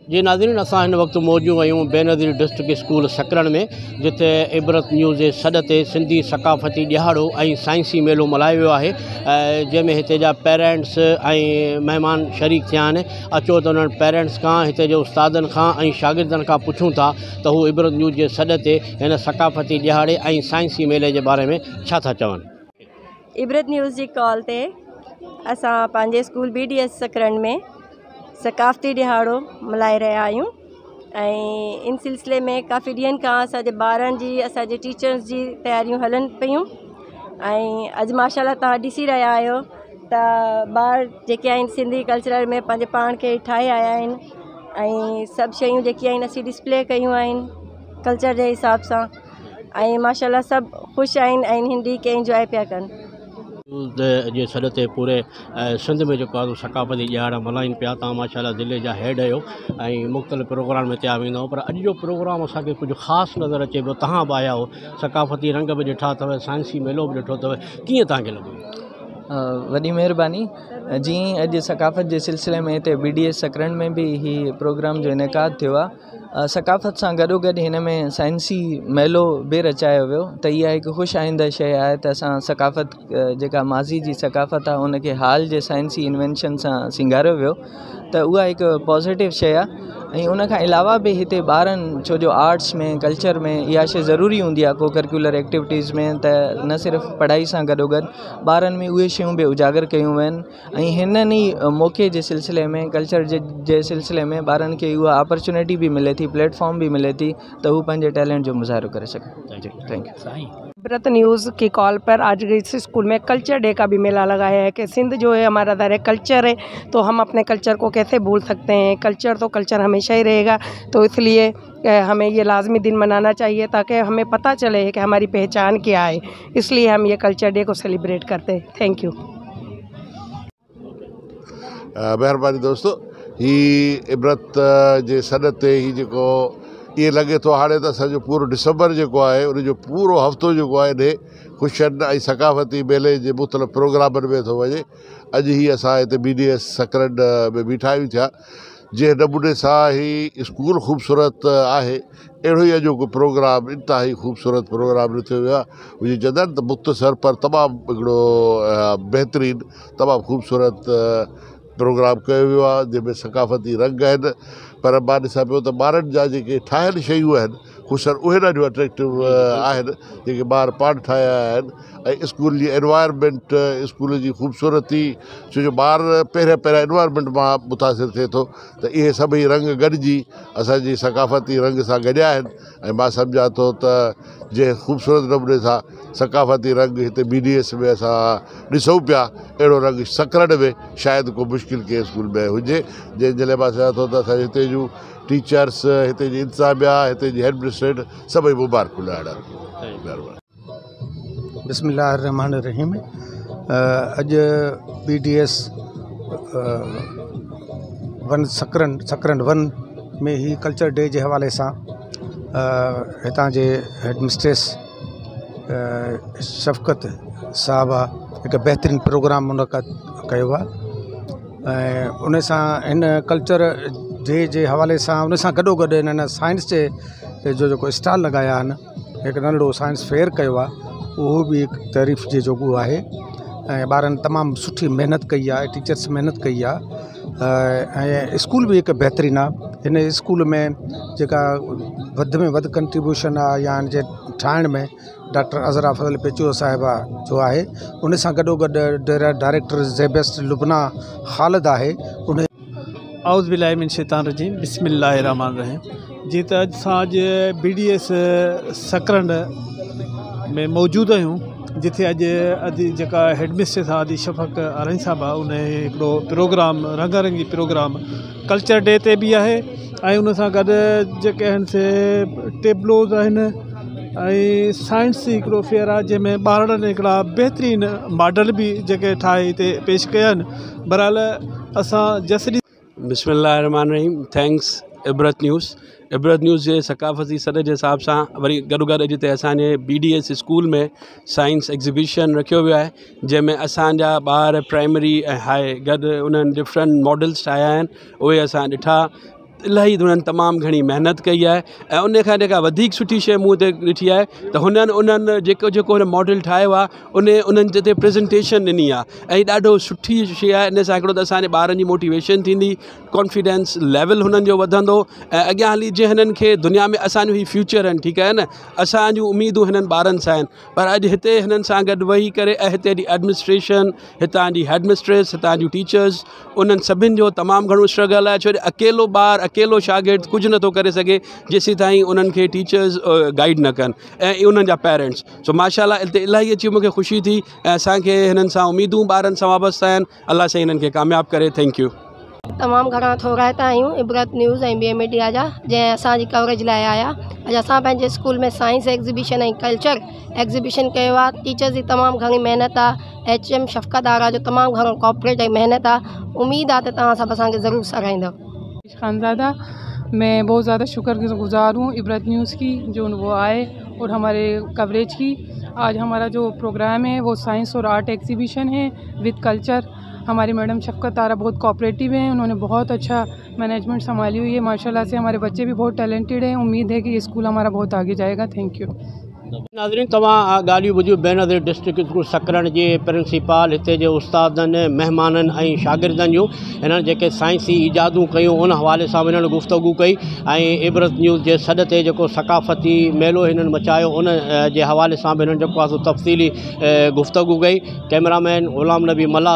جي ناظرين اسان هن وقت موجود آهيون بينظير ڊسٽرڪٽ اسڪول سڪرنڊ ۾ جتي عبرت نيوز جي سڏ تي سنڌي ثقافتي ڏهاڙو ۽ سائنسي ميلو ملهايو ويو آهي جنهن ۾ هتي جا پيرنٽس ۽ مهمان شريڪ ٿيا آهن اچو ته انهن پيرنٽس کان هتي جي استادن کان ۽ شاگردن کان پڇون ٿا ته هو عبرت نيوز جي سڏ تي هن ثقافتي ڏهاڙي ۽ سائنسي ميلي جي باري ۾ ڇا ٿا چون. عبرت نيوز جي ڪال تي اسان پنهنجي school B D S Sakrand ۾ ثقافتي ڏهاڙو ملهائي رهيا آهيون ۽ ان سلسلي ۾ ڪافي ڏينهن کان اسانجي ٻارن جي اسانجي ٽيچرس جي تياريون هلن پيون ۽ اڄ ماشاء الله توهان ڏسي رهيا آهيو ته ٻار جيڪي آهن سنڌي ڪلچرل ۾ پنهنجي پاڻ کي ٺاهي آيا آهن ۽ سڀ شيون جيڪي آهن اسين ڊسپلي ڪيون آهن ڪلچر جي حساب سان ۽ ماشاء الله سڀ خوش آهن ۽ هن ڏينهن کي انجواء پيا ڪن. جي سڏ تي پوري سنڌ ۾ جيڪو آهي ثقافتي ڏهاڙا ملهائين پيا تان ماشاء الله ضلعي جا هيڊ آهيو ۽ مختلف پروگرام ۾ تيار ويندا پر اڄ جو پروگرام اسانکي ڪجهه خاص نظر اچي پيو تهان به آيا هو ثقافتي رنگ به ڏٺا اٿو سائنسي ميلو به ڏٺو اٿو ڪيئن تهانکي لڳو؟ وڏي مهرباني جيئن اڄ ثقافت جي سلسلي ۾ هتي بي ڊي ايس سڪرنڊ ۾ به هي پروگرام جو انعقاد ٿيو آهي ثقافت سان گڏو گڏ هن ۾ سائنسي ميلو به رچايو ويو ته اها هڪ خوش آئنده شيءِ آهي ته اسان ثقافت جيڪا ماضي جي ثقافت آهي ان کي حال جي سائنسي انوينشن سان سينگاريو ويو ته اها هڪ پازيٽو شيءِ آهي ۽ ان کان علاوه به هتي ٻارن ڇو جو آرٽس ۾ ڪلچر ۾ اها شيءِ ضروري هوندي آهي ڪو ڪريڪيولر ايڪٽيوٽيز ۾ ته نه صرف پڙهائي سان گڏو گڏ ٻارن ۾ اهي شيون به اجاگر ڪيون ويون آهن ۽ هنن ئي موقعي جي سلسلي ۾ ڪلچر جي سلسلي ۾ ٻارن کي اها اپرچونٽي به ملي ٿي پليٽ فارم به ملي ٿي ته هو پنهنجي ٽيلنٽ جو مظاهرو ڪري سگهن جي thank you. عبرت نيوز की कॉल पर आज इस स्कूल में कल्चर डे का भी मेला लगाया है कि सिंध जो है हमारा दायरा कल्चर है तो हम अपने कल्चर को कैसे भूल सकते हैं। कल्चर तो कल्चर हमेशा ही रहेगा, तो इसलिए हमें ये लाजमी दिन मनाना चाहिए ताकि हमें पता चले कि हमारी पहचान क्या है, इसलिए हम ये कल्चर डे को सेलिब्रेट करते हैं। Thank you. मेहरबानी दोस्तो, ही इबरत जे सॾ ते ही जेको इहो लॻे थो हाणे त असांजो पूरो डिसंबर जेको आहे उनजो पूरो हफ़्तो जेको आहे ॾे ख़ुशियुनि ऐं सकाफ़ती मेले जे मुख़्तलिफ़ प्रोग्रामनि में थो वञे। अॼु ही असां हिते बी डी एस सकरंड में बीठा आहियूं थिया, जंहिं नमूने सां ही स्कूल ख़ूबसूरत आहे अहिड़ो ई अॼोको प्रोग्राम इंतिहाई ख़ूबसूरत प्रोग्राम ॾिठो वियो आहे। उहे चवंदा आहिनि त मुख़्तसर पर तमामु हिकिड़ो बहितरीन तमामु ख़ूबसूरत प्रोग्राम कयो वियो आहे जंहिंमें सकाफ़ती रंग आहिनि। पर मां ॾिसां पियो त ॿारनि जा जेके ठाहियल शयूं आहिनि ख़ुशि उहे ॾाढियूं अट्रैक्टिव आहिनि जेके ॿार पाण ठाहिया आहिनि ऐं स्कूल जी एनवायरनमेंट स्कूल जी ख़ूबसूरती, छो जो ॿार पहिरियां पहिरियां एनवायरनमेंट मां मुतासिर थिए थो त इहे सभई रंग गॾिजी असांजी सकाफ़ती रंग सां गॾिया आहिनि ऐं मां सम्झां थो त जंहिं ख़ूबसूरत नमूने सां सकाफ़ती रंग हिते बी डी एस में असां ॾिसूं पिया, अहिड़ो रंग सकरंड में शायदि को मुश्किल कंहिं स्कूल में हुजे। जंहिंजे लाइ मां सम्झां थो त असांजे हिते जूं टीचर्स, हिते जी इंतिज़ामिया, हिते जी एडमिनिस्ट्रेट सभई मुबारकूं ॾियण। महिरबानी। बिस्मिल्लाहिर्रहमानिर्रहीम। अॼु B D S one Sakrand, Sakrand one में ही कल्चर डे जे हवाले सां हितां जे हेड मिस्ट्रेस शफ़क़त साहिबा हिकु बहितरीन प्रोग्राम मुनक़द कयो आहे ऐं उन सां हिन कल्चर डे जे हवाले सां उन सां गॾो गॾु हिननि साइंस जे जो जेको स्टॉल लॻाया आहिनि, हिकु नंढड़ो साइंस फेयर कयो आहे, उहो बि हिकु तारीफ़ जे जोॻो आहे ऐं ॿारनि तमामु सुठी महिनत कई आहे, टीचर्स महिनत कई आहे ऐं स्कूल बि हिकु बहितरीन आहे। हिन स्कूल में जेका वधि में वधि कंट्रीब्यूशन आहे या हिन जे ठाहिण में डॉक्टर अज़रा फज़ल पेचो साहिबा जो आहे, उन सां गॾो गॾु डायरेक्टर ज़ेबेस्ट लुबना ख़ालिद आहे। उन आउज़ बिल्लाहि मिन शैतान रजीम, बिस्मिल्लाहिर्रहमानिर्रहीम। जी त असां अॼु बी डी एस सकरंड में मौजूदु आहियूं, जिथे अॼु अॼु जेका हेड मिस्ट्रेस आहे आदि शफ़क़ आरई साहिब आहे, उन हिकिड़ो प्रोग्राम रंगारंगी प्रोग्राम कल्चर डे ते बि आहे ऐं उन सां गॾु जेके आहिनि से टेबलोज़ आहिनि ऐं साइंस हिकिड़ो फेयर आहे जंहिंमें ॿारनि हिकिड़ा बहितरीन मॉडल बि जेके ठाहे हिते पेश कया आहिनि। बहरहाल असां जस बिस्मिल्लाहिर्रहमानिर्रहीम। Thanks Ibrat news. Ibrat news जे सकाफ़ती सॾ जे हिसाब सां वरी गॾो गॾु जिते असांजे B D S school में साइंस एग्ज़िबिशन रखियो वियो आहे, जंहिंमें असांजा ॿार प्राइमरी ऐं हाई गॾु उन्हनि डिफरेंट मॉडल्स ठाहिया आहिनि, उहे असां ॾिठा। الاهي هنن تمام گهڻي محنت ڪئي آهي ۽ ان کان جيڪا وڌيڪ سٺي شيءِ مون هتي ڏٺي آهي ته هنن انهن جيڪو جيڪو هن ماڊل ٺاهيو آهي ان انهن جتي پريزنٽيشن ڏني آهي ۽ ڏاڍو سٺي شيءِ آهي ان سان هڪڙو ته اسان جي ٻارن جي موٽيويشن ٿيندي ڪانفيڊنس ليول هنن جو وڌندو ۽ اڳيان هلي جي هنن کي دنيا ۾ اسان جو هي فيوچر آهن ٺيڪ آهي نه اسان جون اميدون هنن ٻارن سان آهن پر اڄ هتي هنن سان گڏ ويهي ڪري ۽ هتي جي ايڊمنسٽريشن هتان جي هيڊ مسٽريس هتان جون ٽيچرس انهن سڀني جو تمام گهڻو اسٽرگل آهي ڇو جو اڪيلو ٻار اڪيلو شاگرد ڪجهه نٿو ڪري سگهي جيسين تائين انهن کي ٽيچرس گائيڊ نه ڪن ۽ انهن جا پيرنٽس سو ماشاء الله هتي الاهي اچي مون کي خوشي ٿي ۽ اسان کي هنن سان اميدون ٻارن سان وابسته آهن الله سائين هنن کي ڪامياب ڪري thank you. تمام گهڻا ٿورائتا آهيون عبرت نيوز ۽ ٻئي ميڊيا جا جنهن اسان جي ڪوريج لاءِ آيا اڄ اسان پنهنجي school ۾ science exhibition ۽ culture exhibition ڪيو آهي ٽيچرس جي تمام گهڻي محنت آهي ايڇ ايم شفقت آرا جو تمام گهڻو ڪوآپريٽ ۽ محنت آهي اميد آهي ته توهان سڀ اسان کي ضرور ساراهيندؤ. خانزاده مين بهت زياده شڪر گذار هون عبرت نيوز ڪي جو وو آئي اور هماري ڪوريج ڪي آج همارا جو پروگرام هي وو سائنس اور آرٽ ايگزيبيشن هي ود ڪلچر هماري ميڊم شفقت آرا بهت ڪوآپريٽو هين انهون ني بهت اڇا مئنيجمينٽ سنڀالي هوئي هي ماشاء الله سي هماري بچي ڀي بهت ٽيلينٽيڊ هين اميد هي ڪي يي اسڪول همارا بهت آگي جائي گا thank you. ناظرين توهان ڳالهيون ٻڌيون بينظير ڊسٽرڪٽ اسڪول سڪرنڊ جي پرنسپال هتي جي استادن مهمانن ۽ شاگردن جون هنن جيڪي سائنسي ايجادون ڪيون ان حوالي سان به هنن گفتگو ڪئي ۽ عبرت نيوز جي سڏ تي جيڪو ثقافتي ميلو هنن مچايو ان جي حوالي سان به هنن جيڪو آهي سو تفصيلي گفتگو ڪئي ڪئميرا مين غلام نبي ملاح.